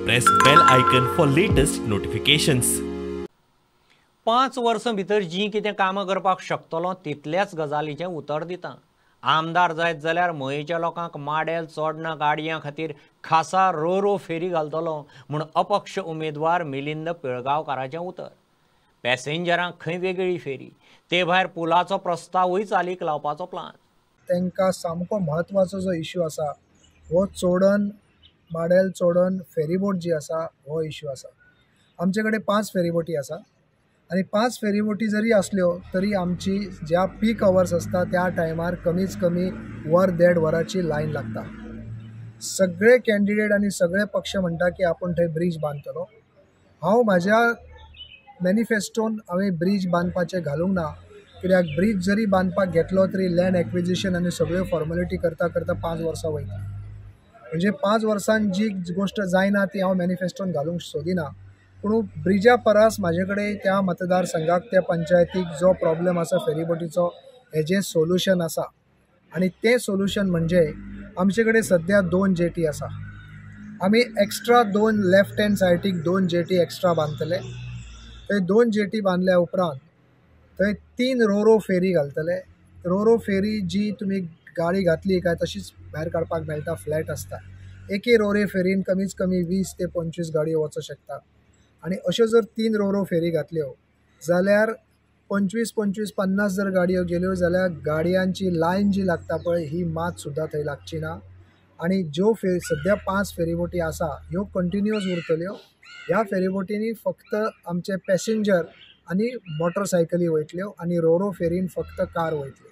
and press bell icon for latest notifications. 5 वर्सां भितर जी कितें कामां करपाक शकतलो तितल्याच गजालीचें उतर दिता. आमदार जायत जाल्यार मयेच्या लोकांक माडेल चोडणा गाडयां खातीर खासा रोरो फेरी घालतलो म्हूण अपक्ष उमेदवार मिलिंद पिळगांवकाराचें उतर. पॅसेंजरांक खंय वेगळी फेरी, ते भायर पुलाचो प्रस्तावूय चालीक लावपाचो प्लान. तांकां सामको म्हत्वाचो जो इश्यू आसा हो चोडण माडेल चोडण फेरीबोट जी आसा हो इश्यू आसा. आमचे कडेन 5 फेरीबोटी आसा आनी 5 फेरीबोटी जरी आसल्यो तरी आमची ज्या पीक अवर्स आसता त्या टायमार कमीच कमी वर देड वराची लायन लागता. सगळे कॅन्डिडेट आनी सगळे पक्ष म्हणटा की आपूण थंय ब्रीज बांदतलो. हांव म्हाज्या मॅनिफेस्टोन हांवें ब्रीज बांदपाचें घालूंक ना, कित्याक ब्रीज जरी बांदपाक घेतलो तरी लँड एक्विजिशन आनी सगळ्यो फॉर्मेलिटी करता करता 5 वर्सां वयतली. म्हणजे 5 वर्सां जी गोश्ट जायना ती हांव मॅनिफेस्टोन घालूंक सोदिना. पूण ब्रिजा परस म्हाजे कडेन त्या मतदारसंघाक त्या पंचायतीक जो प्रॉब्लम आसा फेरीबोटीचो हेजें सोल्युशन आसा आनी तें सोल्युशन म्हणजे आमचे कडेन सद्या 2 जेटी आसा. आमी एक्स्ट्रा 2 लेफ्ट हँड सायडीक 2 जेटी एक्स्ट्रा बांदतले. थंय 2 जेटी बांदल्या उपरांत थंय 3 रोरो फेरी घालतले. रोरो फेरी जी तुमी गाडी घातली काय तशीच भायर काडपाक मेळटा, फ्लॅट आसता. एके रोरे फेरीन कमीच कमी 20 ते 25 गाडयो वचोंक शकता आनी अश्यो जर 3 रोरो फेरी घातल्यो जाल्यार 25 25 50 जर गाडयो गेल्यो जाल्यार गाडयांची लायन जी लागता पळय ही मात सुद्दां थंय लागची ना. आनी ज्यो सद्या 5 फेरीबोटी आसा ह्यो कंटिन्युअस उरतल्यो. ह्या फेरीबोटींनी फक्त आमचे पॅसेंजर आनी मोटरसायकली वयतल्यो आनी रोरो फेरीन फक्त कार वयतल्यो.